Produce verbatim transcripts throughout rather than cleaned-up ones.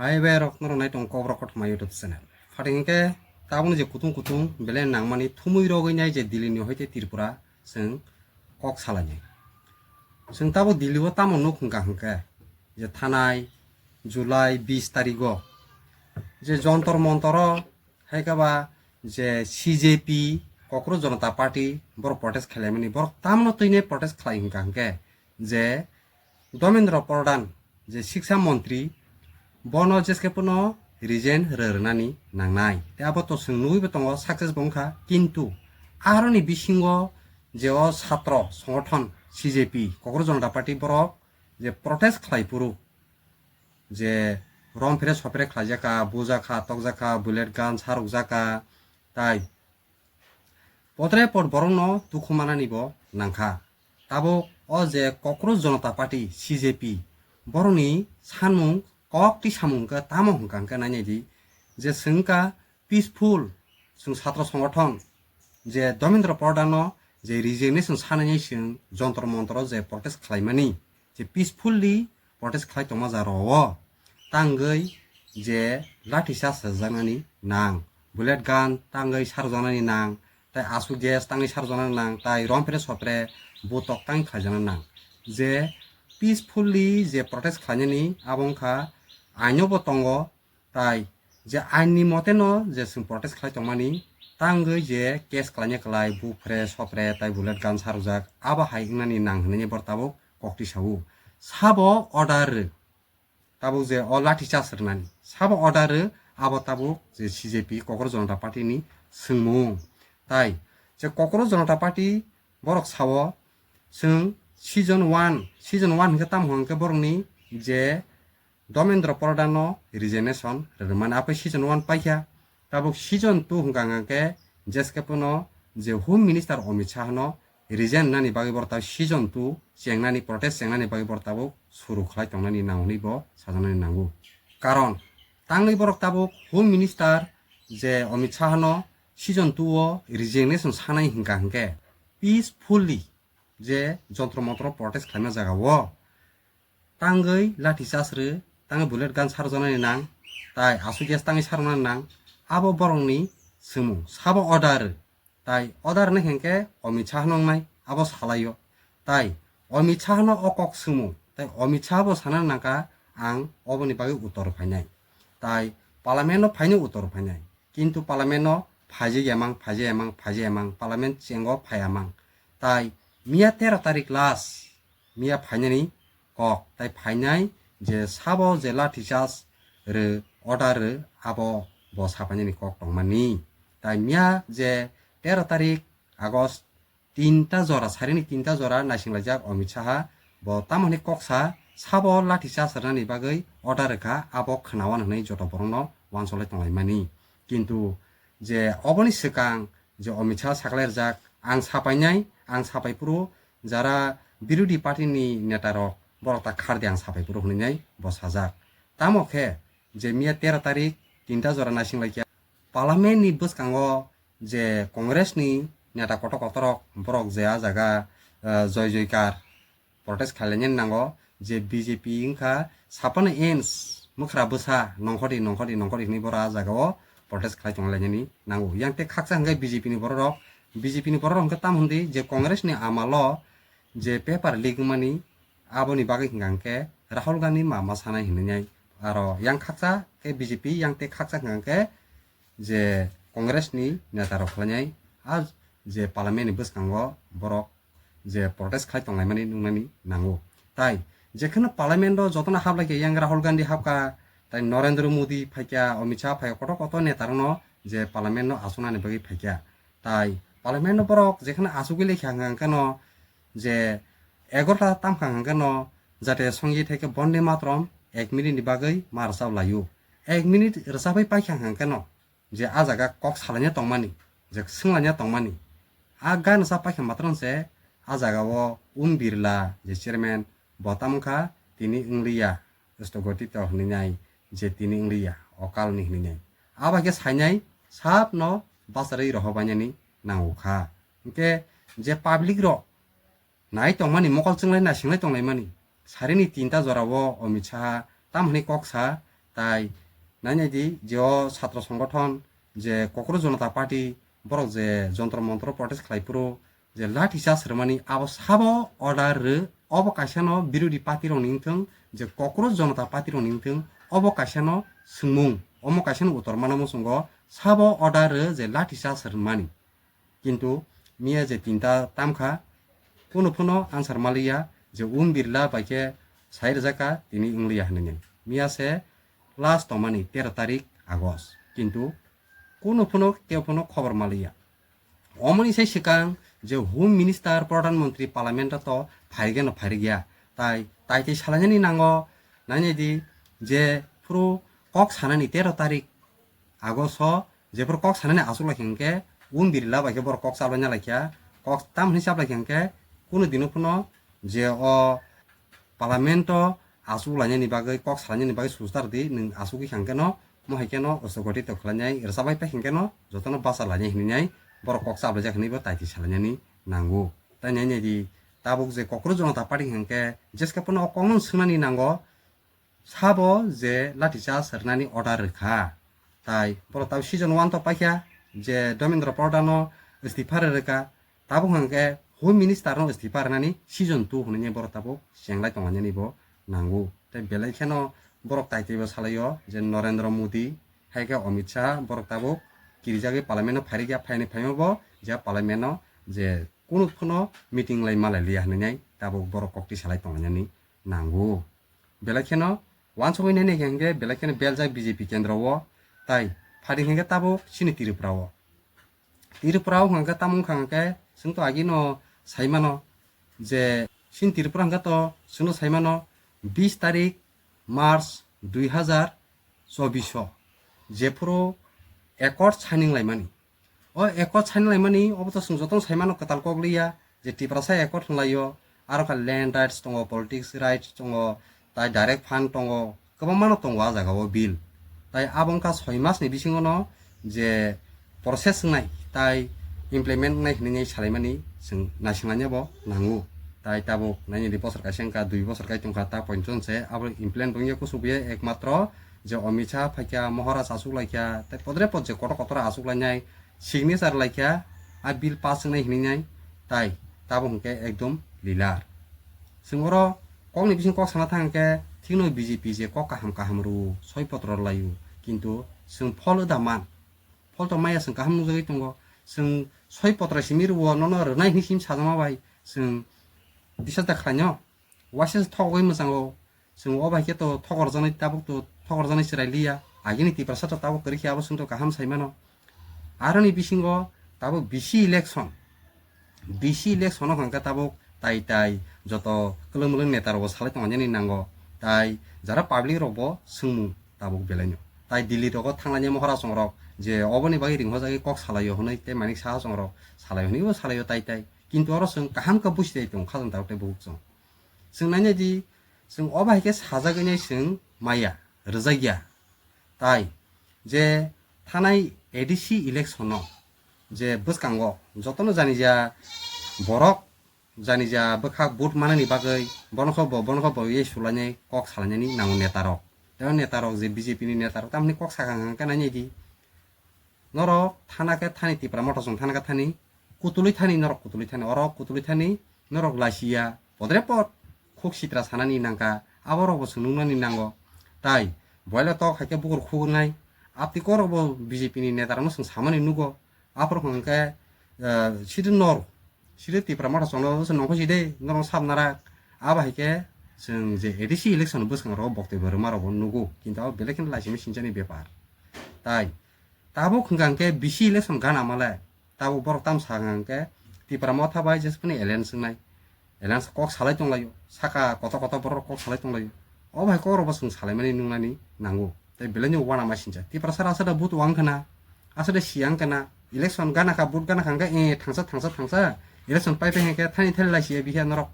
Bai bai rok norok nai tong kok rok kothoma YouTube channel. Phating hwnkhe tabukni je kutung kutung belai nangmani thumui rogwi nai je Delhi ni hoite Tripura chwng kok salainai. Chwng tabuk Delhi o tamo nuk hwnkha hwnkhe je thanai July bis tarigo je Jontor Montor o hai khe ba je C J P Kokro Jonota Party borok protest khailaimani, borok tamno twini protest khlai hwnkha hwnkhe je Domendra Pradhan je siksa montri bono jeskhe pono resign rw rwnani nangnai. Tei abo to chwng nugwibo tongo, success bo wngkha, kintu aroni bisingo je o satro songothon C J P Kokro Jonota Party borok je protest khlai phuru je rom phere sopre khlaijak kha, bujak kha, tokjak kha, bullet gun sarukjak kha, tai potre pot borokno dukhu manani bo nangkha. Tabuk o je Kokro Jonota Party, C J P, borokni sanmung kok twi samung hwnkhe tamo hwnkha hwnkhe nainai di, je chwng wngkha peaceful, chwng satro songothon, je Domendra Pradhan no je resignation sanani chwng Jontor Montor o je protest khlaimani, je peacefully protest khlai tongma jaro o tangwi je lathi charge rwjaknani nang, bullet gun tangwi sarjaknani nang, tai asu gas tangwi sarjaknani nang, tai rom phere sopre butok tangwi khlaijaknani nang. Je peacefully je protest khlainani abo wngkha aino bo tongo, tai je ain ni mote no je chwng protest khlai tongmani tangwi je case khlaina kwlai buk phere sopre tai bullet gun sarujak abo hai wngnani nang hwnwi borok tabuk kok twi sao. Sabo order rw, tabuk je o lathi charge rwnani sabo order rw, abo tabuk je C J P Kokro Jonota Party ni swngmung. Tai je Kokro Jonota Party borok sao chwng season one, season one hwnkhe tamo hwnkhe borokni je Domendra Pradhan no resignation rwmani aphai season one paikha. Tabuk season two hwnkha hwnkha khe jeskhe pono je Home Minister Amit Shah no resign nani bagwi borok tabuk season two chengnani, protest chengnani bagwi borok tabuk suru khlai tongnani nang hwnwi bo sajaknani nango. Karon tangwi borok tabuk Home Minister je Amit Shah no season two o resignation sanai hwnkha hwnkhe peacefully je jontro montro protest khlaima jaga o tangwi lathi charge rw, tangwi bullet gun sarjaknani nang, tai asu gas tangwi sarjaknani nang, abo borokni swngmung sabo order rw. Tai order rwna hwnkhe Amit Shah no wngnai abo salaio. Tai Amit Shah no o kok swngmung, tai Amit Shah bo sana nangkha ang oboni bagwi uttor phainai. Tai parliament no phainai uttor phainai. Kintu parliament no phaijak yamang, phaijak yamang, phaijak yamang, parliament chengo phai yamang. Tai miya tero tarik last, miya phainani kok, tai phainai je sabo je lathi charge rw, order rw, abo bo sapainani kok tongmani. Tai miya je tero tarik August tinta jora, sarini tinta jora naisinglaijak Amit Shah, bo tamoni kok sa, sabo lathi charge rwnani bagwi order rwkha, abo khnawan hwnwi joto borokno uansuklai tonglaimani. Kintu je oboni swkang je Amit Shah saklai rwjak, ang sapainai, ang sapai phuru jara birodhi party ni neta rok borok ta khar di ang sapai phuru hwnwi nai bo sajak. Tamo khe je miya tero tarik tinta jora naisinglaikha parliament ni bwskango je Congress ni neta kotor kotor rok borok je a jaga, eh, joy joykar protest khlailainani nango je B J P wngkha sapano ins mwkhra bwsa nongkhordi nongkhordi nongkhordi hwnwi borok a jaga o protest khlai tonglainani nango. Yang tei khaksa hwnkhe B J P ni borok rok, B J P ni borok rok hwnkhe tamo hwndi je Congress ni amalo je paper leak wngmani aboni bagwi hwnkha hwnkhe Rahul Gandhi ma ma sanai hwnwi nai. Aro yang khaksa khe B J P, yang tei khaksa hwnkha hwnkhe je Congress ni neta rok khlainai a je parliament ni bwskango borok je protest khlai tonglaimani nuknani nango. Tai jekheno parliament o jotono hablai khe yang Rahul Gandhi habkha, tai Narendra Modi phaikha, Amit Shah phaikha, kotor kotor neta rokno je parliament no achuknani bagwi phaikha. Tai parliament no borok jekheno achugwi laikha hwnkha hwnkhe no je egarota tamkha hwnkhe no jate songwi thaikhe Bonde Mataram ek minute ni bagwi ma rwchap laio. Ek minute rwchapwi paikha hwnkhe no je a jaga kok salaina tongmani, je swnglaina tongmani. A gansa paikha matwrwng se a jaga o Om Birla je chairman bo tamo wngkha tini wngliya, stogotito hwnwi nai je tini wngliya, okalni hwnwi nai. Abo hai khe sainai sabno bacharwi rohobainani nango kha. Hinkhe je public rok nai tongmani, mokol chwnglai naisinglai tonglaimani. Sarini tinta jorao Amit Shah tamhwnwi kok sa, Tai nainai di je o satro songothon je Kokro Jonota Party borok je jontro montro protest khlai phuru je lathi charge rwmani abo sabo order rw, obo kaisa no birodhi party rok ni wngthung je Kokro Jonota Party rok ni wngthung obo kaisa no swngmung, omo kaisa no utor mano muchungo sabo order rw je lathi charge rwmani. Kintu miya je tinta tamkha, kunu phano answer maliya je Om Birla bai khe sai rwjak kha tini wngliya hinwi. Miya se last tongmani tero tarik August, kintu kunu phano kebo phano khobor maliya. Omoni sai swkang je Home Minister, Pradhan Mantri Parliament o to phairigya no phairigya, tai tai tei salainani nango. Nainai di je phuru kok sanani tero tarik August o jephuru kok sanani aswk lai hwnkhe Om Birla bai khe borok kok chaplaina lai kha, kok tam hwnwi chaplai kha hwnkhe kunu dino phano je o Parliament o aswk lainani bagwi, kok salainani bagwi sustar di, nwng aswk wngkha hwnkhe no, mo hai khe no osogoti to khlainai, rwchap bai pai hwnkhe no jotono bacha lainai hinwi nai borok kok chaplaijak hinwi bo tai twi salainani nango. Tai nai nai di, tabuk je Kokro Jonota Party hwnkhe jeske phano o kok no swngnani nango, sabo je lathi charge rwnani order rwkha. Tai borok tabuk season one to paikha je Dharmendra Pradhan no istifa rwkha. Tabuk hwnkhe Home Minister no istifa rwnani season two hwnwi borok tabuk chenglai tonglainani bo nango. Tai belai kheno borok tai tei bo salaio je Narendra Modi hai khe Amit Shah borok tabuk kirijagwi Parliament no phairikya, phaini phaima bo je Parliament no je kunu phano meeting lai malai liya hinwi tabuk borok kokti salai tonglainani nango. Belai kheno wansugwi nai nai khe hwnkhe belai kheno beljak B J P kendro o, tai phadi hwnkhe tabuk chini Tripura o. Tripura o hwnkhe tamo wngkha hwnkhe chwng to agino sai mano je chini Tripura hwnkhe to chwngno sai mano bis tarik March dui hazar chobbish o jephuru accord signing laimani. O accord sign laimani obo to chwng jotono sai mano kwtal kok liya je Tiprasa accord hwnlaio, aro kha land rights tongo, politics rights tongo, tai direct fund tongo, kwbangma no tongo a jaga o bill. Tai abo wngkha soi mas ni bisingo no je process wngnai tai implement wngnai hinwi salaimani chwng naisinglaina bo nango. Tai tabuk naini di bosor kaisa wngkha, dui bosor kai tongkha ta poinjon se abo implement wngya kuchuk ya ekmatro je Amit Shah phaikha, Maharaj achuk laikha, tai podre pod je kotor kotor achuk lainai, signature laikha, a bill pass wngnai hinwi nai, tai tabuk hwnkhe ekdom lilar. Chwng oro kokni bising kok sana thang khe thikno B J P je kok kaham kaham rw soi potro laio, kintu chwng phol da man, phol to maya chwng kaham nukjagwi tongo, chwng soi potro simi rw nono rwnai hinwi sim sajama bai chwng bisa da khlaino. Waisa se thogwi mwchango, chwng o bai khe to thogorjaknai, tabuk to thogorjaknai chwrai liya, agini Tiprasa to tabuk kwrwi khe abo chwng to kaham sai mano. Aroni bisingo tabuk B C election, B C election o hwnkhe tabuk tai tai joto kwlwng mwlwng neta rokbo salai tonglainani nango, tai jara public rokbo swngmung tabuk belaino. Tai Delhi rogo thanglainai mohora chongrok je oboni bagwi ringhojagwi kok salaio hwnwi tei Manik Saha chongrok salaio hwnwibo salaio tai tai, kintu oro chwng kaham khe busi tei tongo khajang tabuk tei bukhuk chwng. Chwng nainai di, chwng o bai khe sajagwi nai chwng maya, rwjakya. Tai je thanai A D C election no je bwskango jotono janija borok, janija bwkhak vote manani bagwi bono khe bo, bono khe bo ye sulainai kok salainani nango neta rok. Tei o neta rok je B J P ni neta rok tamni kok sakha hwnkhe nainai di. Norok thana khe thani Tipra Motha chwng thana khe thani, kutulwi thani norok kutulwi thani, oro kutulwi thani norok lachiya, podre pod khuk sitra sanani nangkha, abo rokbo chwng nuknani nango. Tai boila tok hai khe bukur khuk wngnai, aptwi korokbo B J P ni neta rokno chwng samani nugo, aphuru hwnkhe, eh, sidi nor, sidi Tipra Motha chwngno se nongkhor sidi norok sap narak, abo hai khe chwng je A D C election bwskango boktoi bo rwma rokbo nugo, kintu abo belai kheno laisimi sinchani bepar. Tai tabuk hwnkha hwnkhe B C election gana male, tabuk borok tam sa hwnkha hwnkhe Tipra Motha bai jesphani alliance wngnai, alliance kok salai tonglaio, saka kotor kotor borok kok salai tonglaio. O bai kok rokbo chwng salaimani nuknani nango. Tei belai no uanama sincha. Tiprasa asada vote wang khna, asada siyang khna, election gana kha, vote gana kha hwnkhe, eh, thangsa, thangsa, thangsa, election pai pai hwnkhe thani thani lai siya bihiya norok.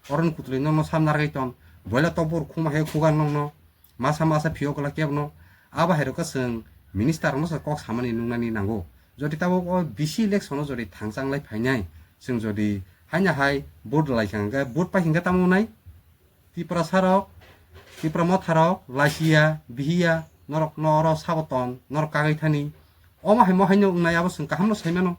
Oroni kutulwi nokno sam narwgwi tong, boila tokbo khuma hai khugan nokno. Masa masa phiyok la kebno abo hai rokhe chwng minister rokno se kok samani nuknani nango. Jodi tabuk o B C election o jodi thangchang lai phainai, chwng jodi haino hai vote lai kha hwnkhe, vote pai hwnkhe tamo wngnai? Tiprasa rok Tipra Motha rok lachiya, bihiya, norok no oro sabo ton, norok kagwi thani. Omo hai mo haino wngnai abo chwng kaham no sai mano.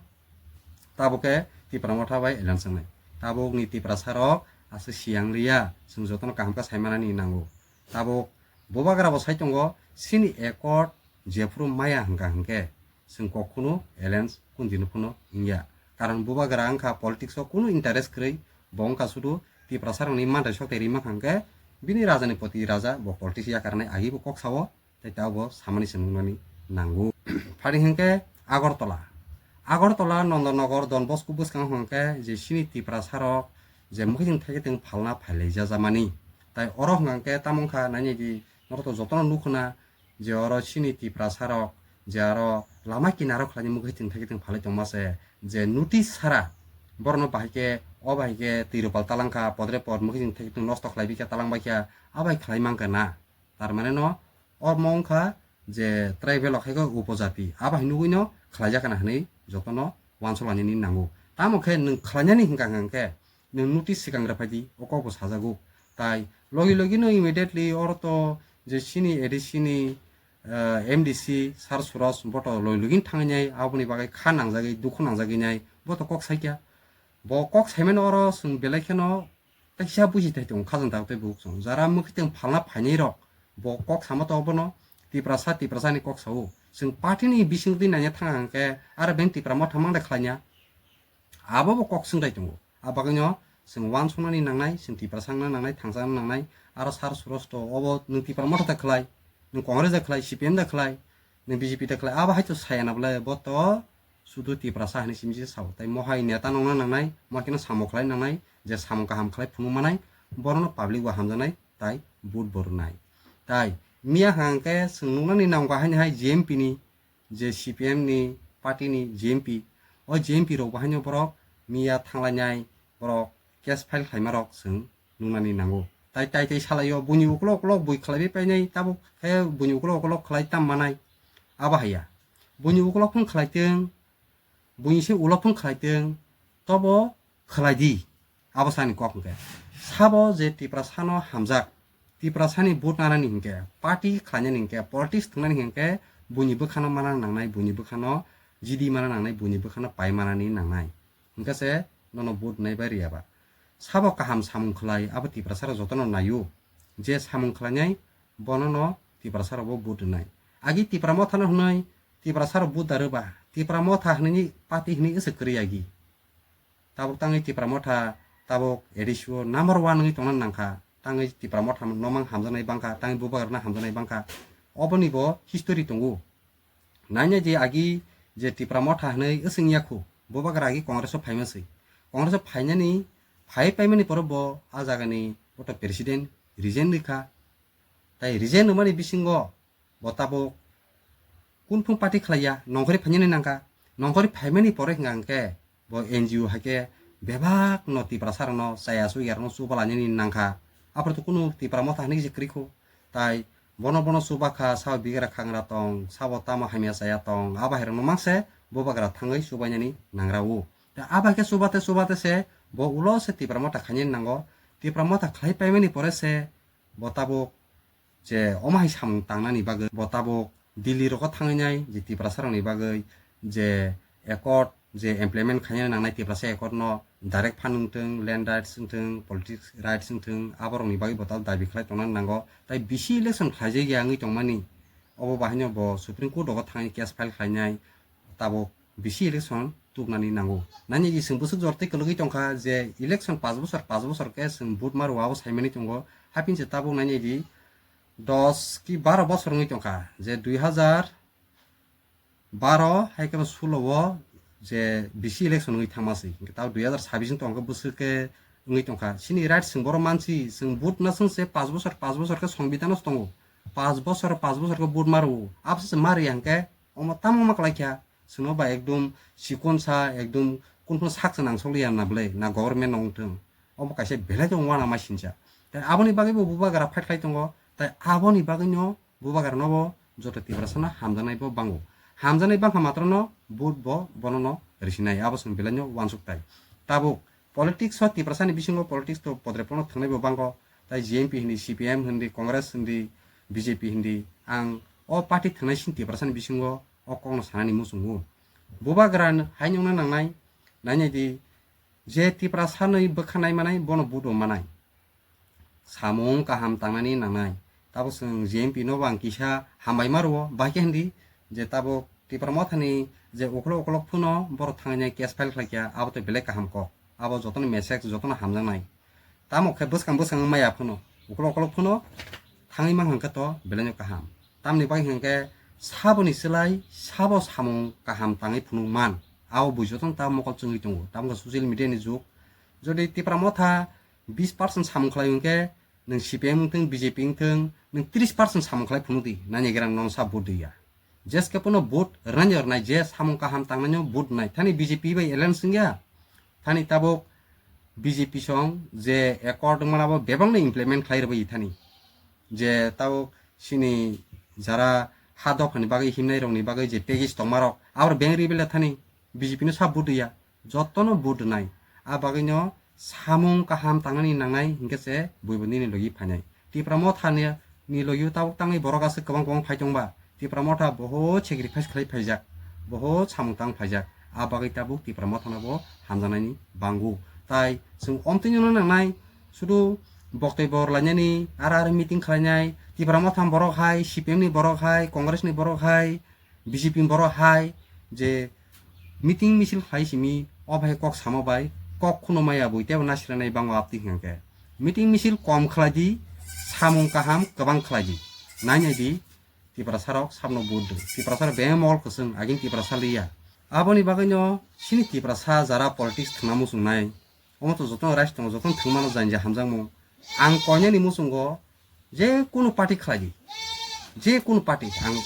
Tabuk khe Tipra Motha bai alliance wngnai. Tabuk ni Tiprasa rok aswk siyang liya, chwng jotono kaham khe sai manani nango. Tabuk bubagra bo sai tongo, chini accord jephuru maya hwnkha hwnkhe chwng kok khunu alliance kundino phano wngya. Karon bubagra wngkha politics o kunu interest kwrwi, bo wngkha sudu Tiprasa rokni manthai sokthai rima hwnkha hwnkhe bini rajani poti raja bo politics yakarnai agi bo kok sao, tei tabuk bo samani se nuknani nango. Phari hwnkhe Agartala, Agartala Nondanagar Don Bosco bwskango hwnkhe je chini Tiprasa rok je mwkhitwng thaikhe tong phalna phailai jajamani. Tai oro hwnkha hwnkhe tamo wngkha nai nai di, norok to jotono nukhuna je oro chini Tiprasa rok je aro lama kinaro khlaini mwkhitwng thaikhe tong phalai tongma se, je notice sara borokno bahai khe, o bahai khe twi rupal talangkha, podre pod mwkhitwng thaikhe tong nosto khlai bikha, talang baikha, abai khlai mankha na. Tar mane no omo wngkha je tribal rok hai khe upojati, abo hai nugwi no khlaijak kana hinwi jotono uansuk lainani nango. Tamo khe nwng khlainani hwnkha hwnkha khe nwng notice swkang rwphai di, o kok bo sajago. Tai logi logi no immediately oro to je chini A D C ni, eh, M D C Sir Suraj bo to logi logi thangwi nai, aboni bagwi kha nangjagwi, dukhu nangjagwi nai, bo to kok saikha. Bo kok saimano oro chwng belai kheno kaisa buji thai tongo khajang tak tei bukhuk song. Jara mwkhitwng phalna phainai rok bo kok sama to bono Tiprasa, Tiprasa ni kok sao. Chwng party ni bising twi naina thang hang khe aro beng Tipra Motha mang de khlainya. Abo bo kok swng dai tongo. A bagwino chwng uansuknani nangnai, chwng Tiprasa wngna nangnai, thangsa wngna nangnai. Aro Sir Suraj to obo nwng Tipra Motha da khlai, nwng Congress da khlai, C P M da khlai, nwng B J P da khlai, abo hai to saya na bwle, bo to sudu Tiprasa hinwi simi se sao. Tai mohai neta nongna nangnai, mohai khe no samung khlai nangnai, je samung kaham khlai phunuk manai, bono no public bo hamjaknai, tai vote bo rwnai. Tai miya hwnkha hwnkhe chwng nuknani nango haino hai G M P ni, je C P M ni party ni G M P, o G M P rok bo haino borok miya thanglainai, borok case file khlaima rok chwng nuknani nango. Tai, tai, tai salaio buini ukolok ukolok bui khlaiwi painai, tabuk khe buini ukolok ukolok khlai tam manai. Abo haiya. Buini ukolok phung khlai tong, buini se ulo phung khlai tong, tobo khlai di. Abo sani kok hwnkhe. Sabo je Tiprasano hamjak, Tiprasani vote nanani hwnkhe, party khlainani hwnkhe, politics thwngnani hwnkhe, buini bwkhano mana nangnai, buini bwkhano jidi mana nangnai, buini bwkhano pai manani nangnai. Hwnkhe se nono vote rwnai bai rwya ba. Sabo kaham samung khlai, abo Tiprasa rok jotono naio. Je samung khlainai, bono no Tiprasa rok bo vote rwnai. Agi Tipra Motha no hwnwi Tiprasa rok vote da rwba. Tipra Motha hwnwi party hwnwi se kwrwi agi. Tabuk tangwi Tipra Motha tabuk A D C o number one wngwi tongna nangkha. Tangwi Tipra Motha no mang hamjaknai bangkha, tangwi bubagra no hamjaknai bangkha. Oboni bo history tongo. Naina je agi je Tipra Motha hwnwi wswng ya khu, bubagra agi Congress o phaima se. Congress o phainani, phai paimani pore bo a jagani boto president resign rwkha. Tai resign rwmani bisingo bo tabuk kunphung party khlaiya, nongkhorwi phainani nangkha. Nongkhorwi phaimani pore hwnkha hwnkhe bo N G O hai khe bebak no Tiprasa rokno chaya chuya rokno chuba lainani nangkha. Aphuru to kunu Tipra Motha hinwi se kwrwi khu. Tai bono bono chuba kha, sabo bigra khangra tong, sabo tamo hamya chaya tong, abo hai rokno mang se bubagra thangwi chubainani nangra o. Ta abo hai khe chubate chubate se bo ulo se Tipra Motha khainani nango. Tipra Motha khlai paimani pore se bo tabuk je omo hai samung tangnani bagwi bo tabuk Delhi rogo thangwi nai je Tiprasa rokni bagwi je accord je implement khaina nangnai Tiprasa accord no direct fund wngthwng, land rights wngthwng, politics rights wngthwng, aborokni bagwi bo tabuk dabi khlai tongna nango. Tai bisi election khlaijak ya wngwi tongmani, obo bahaino bo Supreme Court rogo thangwi case file khlainai. Tabuk bisi election tubnani nango. Nani je chwng bwswk jor tei kwlwgwi tongkha je election pash bosor, pash bosor khe chwng vote ma rwo abo saimani tongo. Hapin se tabuk nani di dos ki baro bosor wngwi tongkha je dui hazar baro hai khe sulo o je bisi election wngwi thangma se. Hinkhe tabuk dui hazar sabbish wng tongkha, bwswk khe wngwi tongkha. Chini right chwng borok mansi, chwng vote na chwng se pash bosor, pash bosor khe songbidan o tongo. Pash bosor, pash bosor khe vote ma rwo. Abose se ma rwya hinkhe omo tamo ma kwlai kha. Chwngno ba ekdom chikon sa, ekdom kunphano sak se nangsok liya na bwle, na government no wngthwng. Omo kaisa belai khe uanama sinsa. Tai aboni bagwi bo bubagra fight khlai tongo. Tai aboni bagwi no bubagra no bo joto Tiprasa no hamjaknai bo bango. Hamjaknai bangkha matro no vote bo bono no risinai. Abo chwng belai no uansuk tai. Tabuk politics o Tiprasa ni bisingo politics to podre pono thwngnai bo bango. tai G M P hindi, C P M hindi, Congress hindi, B J P hindi, ang o party thwngnai sini Tiprasani bisingo o kokno sanani muchungo. Bubagra haino wngna nangnai, nainai di, je Tiprasa nwi bwkha nai manai, bono vote o manai. Samung kaham tangnani nangnai. Tabuk chwng G M P no bo ang kisa hambai ma rwo, bahai khe hindi je tabuk Tipra Mothani je ukolok ukolok phano borok thangwi nai case file khlai kha, abo to belai kaham kok. Abo jotono message, jotono hamjaknai. Tamo khe bwskang bwskang maya phano, ukolok ukolok phano thangwi mankha khe to belai no kaham. Tamni bagwi hwnkhe saboni slai sabo samung kaham tangwi phunuk man. Abo bui jotono ta mokol chwngwi tongo. Tamo khe social media ni jug. Jodi Tipra Motha bis percent samung khlai hwnkhe, nwng C P M wngthung, B J P wngthung, nwng tris percent samung khlai phunuk di, nani gram nong sa vote di ya. Jeske pono vote rwnai rwnai, je samung kaham tangnai no vote nai. Thani B J P bai alliance wngya. Thani tabuk B J P song je accord wngmana bo bebak no implement khlai rwbai thani. Je tabuk sini jara ha dophani bagwi himnai rokni bagwi je package tongmarok, abor bank ribele thani B J P no sa vote ya. Jotono vote rwnai. A bagwino samung kaham tangnani nangnai hinkhe se buibo nini logi phainai. Tipra Motha ni, ni logi tabuk tangwi borok aswk kwbang kwbang phai tongba. Tipra Motha bohot sacrifice khlai phaijak, bohot samung tang phaijak. A bagwi tabuk Tipra Mothano bo hamjaknaini bango. Tai chwng omtwino nangnai, sudu boktoi bor lainani, ara ara meeting khlainai, Tipra Motha borok hai, C P M ni borok hai, Congress ni borok hai, B J P ni borok hai, je meeting misil khlai simi, o bai kok samo bai, kok khuno maya bui tebo nasira nai bango apti hwnkhe. Meeting misil kom khlai di, samung kaham kwbang khlai di. Nai nai di, Tiprasa rok sabno vote di. Tiprasa rok bemol kwchwng, agin Tiprasa liya. Aboni bagwino sini Tiprasa jara politics thwngna muchungnai, omo to jotono rights tongo, jotono thwngmano janja hamjakmung. Ang koinani muchungo je kunu party khlai di, je kunu party, ang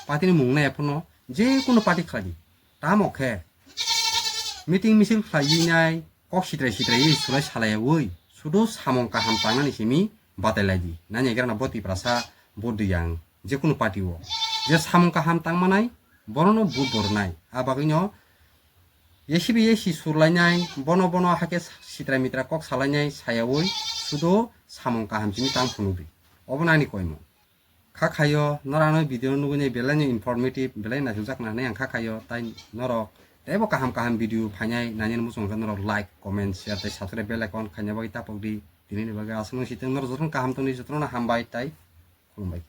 party ni mung nai phano je kunu party khlai di, tamo khe meeting misil khlai nai, kok sitrai sitrai sulai salai oi, sudu samung kaham tangnani simi batai lai di. Nani egrana bo Tiprasa vote di yang je kunu party o, je samung kaham tangmanai, bono no vote bo rwnai. A bagwino yesibi yesi surlainai, bono bono hake sitra mitra kok salainai sayawi, sudo samung kaham simi tang phunukdi. Obo nani koimo. Kha khayo, nora ano video nugwi nai belai no informative, belai naisukjak na hinwi ang kha khayo, tai norok teibo kaham kaham video phainai nainani muchung khe norok like, comment, share tei subscribe bell icon khaina bagwi tapokdi. Tini ni bagwi aswk no sitwng norok jotono kaham tongdi, jotono hambai tai khulumbai.